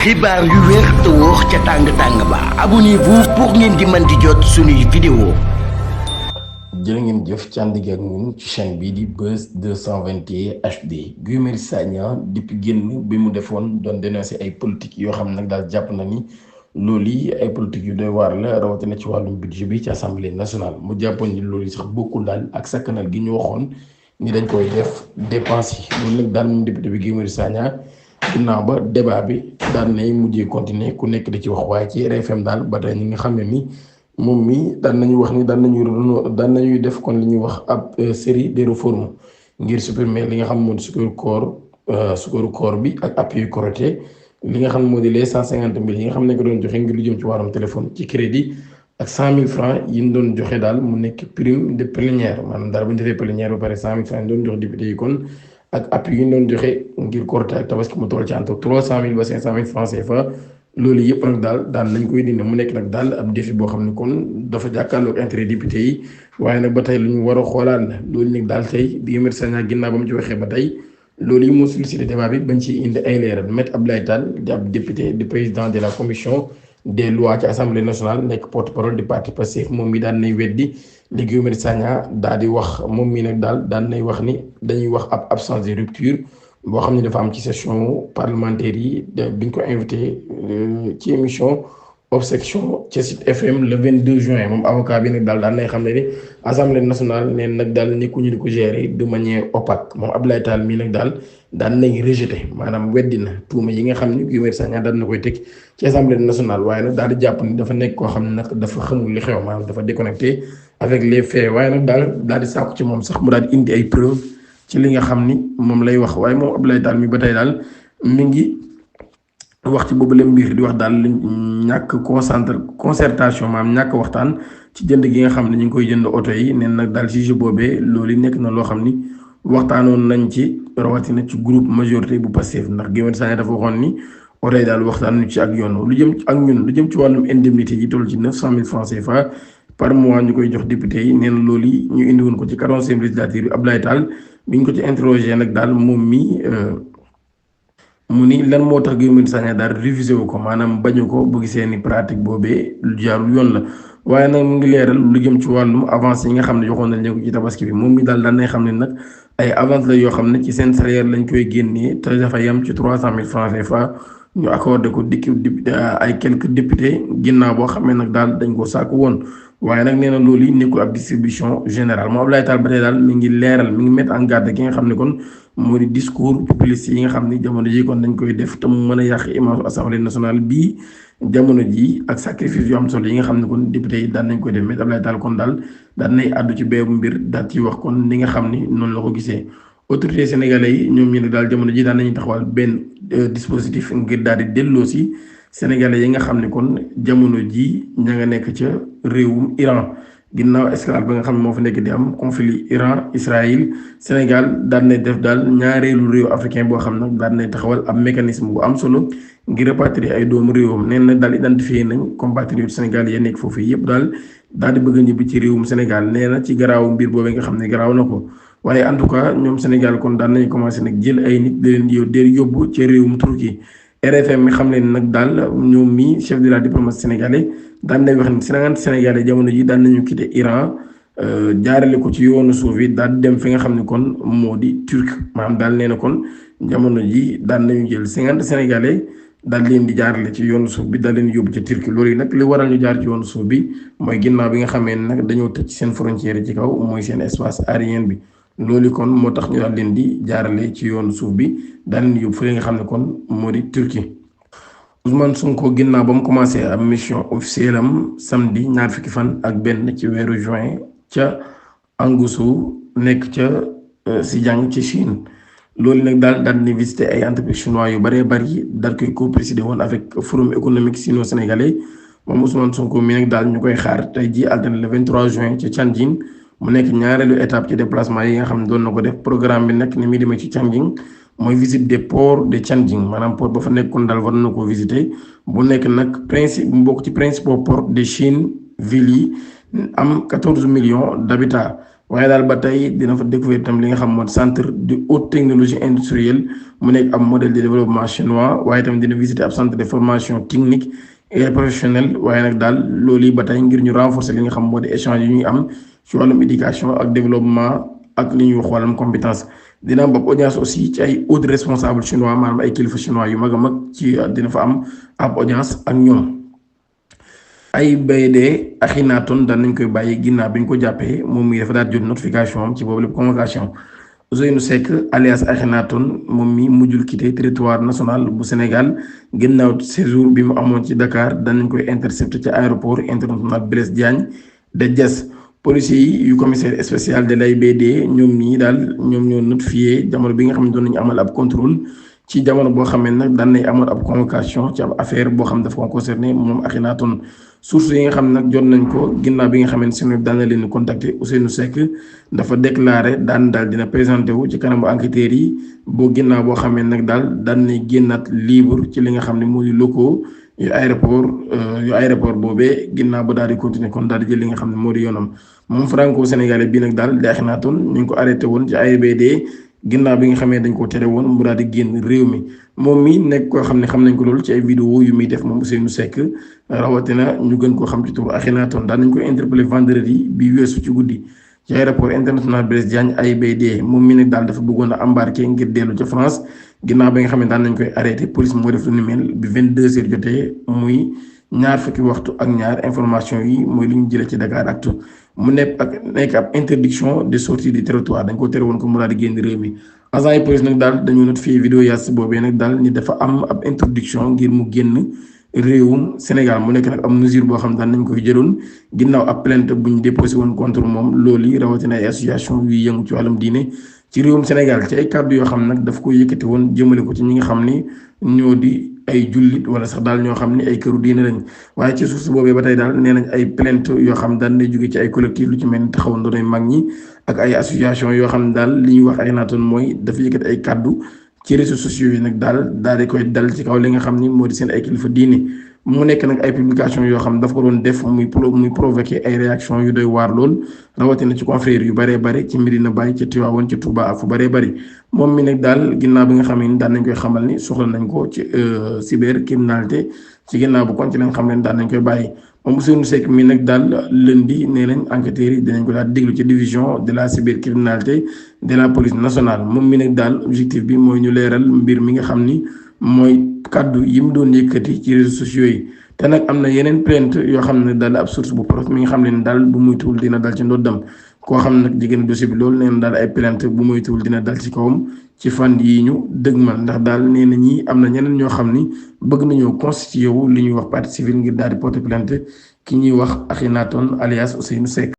xibaar yu wér te wóor ca tàng-tàng ba abonnez-vous pour ngeen di mën di jot suñuy vidéo. jërë ngeen jëf ci ànd ak ñun ci chaîne bii di Buzz 221 HD. Guy Marius Sagna depuis génn bi mu defoon doon dénoncé ay politique yoo xam nag daal jàpp na ni loolu yi ay politique yu doy waar la rawatina ci wàllum budget bi ci assemblée nationale mu jàppoon ni loolu yi sax bokkul daal ak sakkanal gi ñu waxoon ni dañ koy def dépense yi loolu nag daal moom député bi Guy Marius Sagna ginnaaw ba débat bi daan nay mujjee continuer ku nekk di ci wax waaye ci RFM daal ba tey ñi nga xam ne ni moom mi daan nañu wax ni daan nañuy def kon li ñuy wax ab série de réformes ngir supprimer li nga xam moo di sukkaru koor bi ak appui Protet li nga xam moo di les 150 000 yi nga xam ne ko doon joxe ngir lu jëm ci wàllum téléphone ci crédit ak 100 000 francs yi ñu doon joxe daal mu nekk prime de plénière maanaam daal bu ñu defee plénière ba pare 100 000 francs yi doon jox député yi kon ak appui yi ñu doon joxe ngir Korité ak Tabaski mu toll ci entre 300 000 ba 500 000 francs CFA. loolu yëpp nag daal nañ koy dindi mu nekk nag daal ab défi boo xam ne kon dafa jàkkaarloog intérêt député yi waaye nag ba tey lu ñu war a xoolaat la loolu nag daal tey Guy Marius Sagna ginnaaw ba mu ci waxee ba tey loolu yi moo sollicité débat bi bañ ci indi ay leeral Maître Abdoulaye Tall di ab député di président de la commission des lois ci assemblée nationale nekk porte-parole du parti Pastef moom mi daan nay weddi li Guy Marius Sagna daal di wax moom mi nag daal daan nay wax ni dañuy wax ab absence de rupture boo xam ne dafa am ci session parlementaire yi biñ ko invité ci émission Obsection ci Sud FM le 22 juin moom avocat bi nag daal daan nay xam ne ni assemblée nationale neen nag daal nekkuñu di ko gérer de manière opaque moom Abdoulaye Tall mii nag daal daan nay rejeté maanaam weddi na tuuma yi nga xam ne Guy Marius Sagna daan na koy teg ci assemblée nationale waaye nag daal di jàpp ni dafa nekk koo xam ne nag dafa xamul li xew maanaam dafa déconnecté avec les faits waaye nag daal di sàkku ci moom sax mu daal di indi ay preuves ci li nga xam ni moom lay wax waaye moom Abdoulaye Tall mi ba tey daal mi ngi wax ci boobu la mbir di wax daal ñàkk concertation maanaam ñàkk waxtaan ci jënd gi nga xam ne ñu ngi koy jënd oto yi neen nag daal ci jeu boobee loolu nekk na loo xam ni waxtaanoon nañ ci rawatina ci groupe majorité bu Pastef ndax Guy Marius Sagna dafa waxoon ni oto yi daal waxtaan ci ak yoon lu jëm ci wàllum indemnité yi toll ci 900 000 francs CFA par mois ñu koy jox député yi nee na loolu yi ñu indiwoon ko ci 40e législature bi Abdoulaye Tall biñ ko ci interroger nag daal moom mi mu ni lan moo tax Guy Marius Sagna daal révisé wu ko maanaam bañu ko bu gisee ni pratique boobee lu jaarul yoon la waaye nag mu ngi leeral lu jëm ci wàllum avance yi nga xam ne joxoon nañ leen ko ci tabaski bi moom mi daal daan nay xam ne nag ay avance la yoo xam ne ci seen salaire lañ koy génnee te dafa yem ci 300 000 francs CFA ñu accordé ko ay quelques députés ginnaaw boo xamee nag daal dañ ko sàkk woon waaye nag nee na loolu yi nekkul ab distribution générale moom Abdoulaye Tall ba tey daal mi ngi leeral mi ngi mettre en garde ki nga xam ne kon moo di discours populiste yi nga xam ne jamono ji kon dañ koy def te mu mën a yàq image assemblée nationale bii jamono ji ak sacrifice yu am solo yi nga xam ne kon député yi daan nañ koy def mais Abdoulaye Tall kon daal daan nay àddu ci beebu mbir daal ci wax kon li nga xam ni noonu la ko gisee autorité sénégalais yi ñoom ñu ne daal jamono ji daan nañu taxawal benn dispositif ngir daal di delloo si sénégalais yi nga xam ne kon jamono ji ña nga nekk ca réewum Iran ginnaaw escalade ba nga xam ne moo fa nekk di am conflit Iran Israël Sénégal daan nay def daal ñaareelu réew africain boo xam nag daan nay taxawal ab mécanisme bu am solo ngir rapatrier ay doomu réewam nee na daal identifié nañ compatriotes Sénégal ya nekk foofu yëpp daal di bëgg a ñibbi ci réewum Sénégal nee na ci garaawu mbir boobee nga xam ne garaaw na ko waaye en tout cas ñoom Sénégal kon daan nañ commencé nag jël ay nit di leen yóbbu ci réewum Turquie RFM mi xam leen nag daal ñoom mi chef de la diplomatie sénégalais daan nañ wax ni 50 sénégalais jamono ji daan nañu quitté Iran jaarale ko ci yoonu suuf yi daal di dem fi nga xam ne kon moo di turc maanaam daal nee na kon jamono ji daan nañu jël 50 sénégalais daal leen di jaarale ci yoonu suuf bi daal leen yóbbu ci turc loolu yi nag li waral ñu jaar ci yoonu suuf bi mooy ginnaaw bi nga xamee ne nag dañoo tëj seen frontière ci kaw mooy seen espace aérien bi. loolu kon moo tax ñu daal leen di jaarale ci yoonu suuf bi daal leen yóbbu fële nga xam ne kon moo di Turquie Ousmane Sonko ginnaaw ba mu commencé am mission officielle am samedi ñaar fukki fan ak benn ci weeru juin ca Angusu nekk ca Xinjiang ci Chine loolu nag daal di visité ay entreprises chinois yu bëree bëri daal koy co-présidé woon avec forum économique sino-sénégalais moom Ousmane Sonko mi nag daal ñu koy xaar tey jii altine le 23 juin ca Tianjin mu nekk ñaareelu étape ci déplacement yi nga xam ne doon na ko def programme bi nag ni muy demee ci Tianjin mooy visite des ports de Tianjin maanaam port ba fa nekkoon daal war na ko visiter bu nekk nag mu bokk ci principaux ports de Chine ville yi am 14 millions d'habitants waaye daal ba tey dina fa découvrir tam li nga xam mooy centre de haute technologie industrielle mu nekk am modèle de développement chinois waaye tamit dina visiter ab centre de formation technique et professionnelle waaye nag daal loolu yi ba tey ngir ñu renforcer li nga xam moo di échange yi ñuy am ci wàllum éducation ak développement ak li ñuy wax wàllum compétence. dina am ab audience aussi ci ay hauts responsables chinois maanaam ay kilifa chinois yu mag a mag ci dina fa am ab audience ak ñoom. AIBD Akhenaton daan nañ koy bàyyi ginnaaw bi ñu ko jàppee moom mii dafa daal jot notification am ci boobu lépp convocation. Ousseynou Seck alias Akhenaton moom mi mujjul quitté territoire national bu Sénégal ginnaaw séjour bi mu amoon ci Dakar daan nañ koy intercepté ci aéroport international Blaise Diagne de Diass. policiers yi yu commissaire spécial de l'AIBD ñoom ñii daal ñoom ñoo notifié jamono bi nga xam ne doon nañu amal ab contrôle ci jamono boo xam ne nag daan nañ amal ab convocation ci ab affaire boo xam dafa ko concerné moom Akhenaton. source yi nga xam nag jot nañ ko ginnaaw bi nga xam ne seen daan na leen contacter Ousseynou Seck dafa déclaré daan daal dina présenté wu ci kanamu enquêteurs yi boo ginnaaw boo xam ne nag daal daan nañ génnaat libre ci li nga xam ne moo di locaux yu aéroport boobee ginnaaw ba daal di continuer kon daal di jël li nga xam ne moo di yoonam moom franco sénégalais bii nag daal di Akhenaton ñu ngi ko arrêté woon ci AIBD ginnaaw bi nga xamee dañ ko tere woon mu daal di génn réew mi moom mi nekk koo xam ne xam nañ ko loolu ci ay vidéo yu muy def moom Ousseynou Seck rawatina ñu gën koo xam ci turu Akhenaton daan nañ ko interpellé vendredi bi weesu ci guddi ci aéroport international Blaise Diagne AIBD moom mi nag daal dafa bëggoon a embarqué ngir dellu ca France ginnaaw bi nga xam ne daan nañ koy arrêté police moo def lu ni mel bi 22h jotee muy ñaar fukki waxtu ak ñaar information yi mooy li ñu jëlee ci Dakaractu mu nekk ab interdiction de sortie du territoire dañ ko tere woon ko mu daal di génn réew mi. agent yi police nag daal dañoo notifié vidéo yaas boobee nag daal ni dafa am ab interdiction ngir mu génn réewum Sénégal mu nekk nag am mesure boo xam daan nañ koy jëloon ginnaaw ab plainte bu ñu déposé woon contre moom loolu yi rawatina ay association yuy yëngu ci wàllum diine ci réewum Sénégal ci ay kàddu yoo xam nag daf ko yëkkati woon jëmale ko ci ñi nga xam ni ñoo di ay jullit wala sax daal ñoo xam ni ay këru diine lañ waaye ci suuf si boobee ba tey daal nee nañ ay plainte yoo xam daan na jóge ci ay collectif lu ci mel ni taxawu ndonoy mag ñi ak ay association yoo xam ne daal li ñuy wax Akhenaton mooy dafa yëkkati ay kàddu ci réseaux sociaux yi nag daal di koy dal ci kaw li nga xam ni moo di seen ay kilifa diine mu nekk nag ay publication yoo xam dafa ko doon def muy provoqué ay réaction yu doy waar lool rawatina ci confrères yu bëree bëri ci Medina Baye ci Tivaouane ci Touba ak fu bëree bëri moom mi nag daal ginnaaw bi nga xam ne daan nañ koy xamal ni soxla nañ ko ci cybercriminalité ci ginnaaw bu kon ci leen xam ne daan nañ koy bàyyi moom Ousseynou Seck mi nag daal lundi nee nañ enquêteurs yi dinañ ko daal déglu ci division de la cybercriminalité de la police nationale moom mi nag daal objectif bi mooy ñu leeral mbir mi nga xam ni mooy kaddu yi mu doon yëkkati ci réseaux sociaux yi te nag am na yeneen plainte yoo xam ne daal ab source bu proche mi nga xam ne daal bu muytuwul dina dal ci ndoddam koo xam nag jigéen dossier bi loolu nee na daal ay plainte bu muytuwul dina dal ci kawam ci fan yi ñu dëgmal ndax daal nee na ñi am na ñeneen ñoo xam ni bëgg nañoo constitué wu li ñuy wax partie civile ngir daal di porter plainte ki ñuy wax Akhenaton alias Ousseynou Seck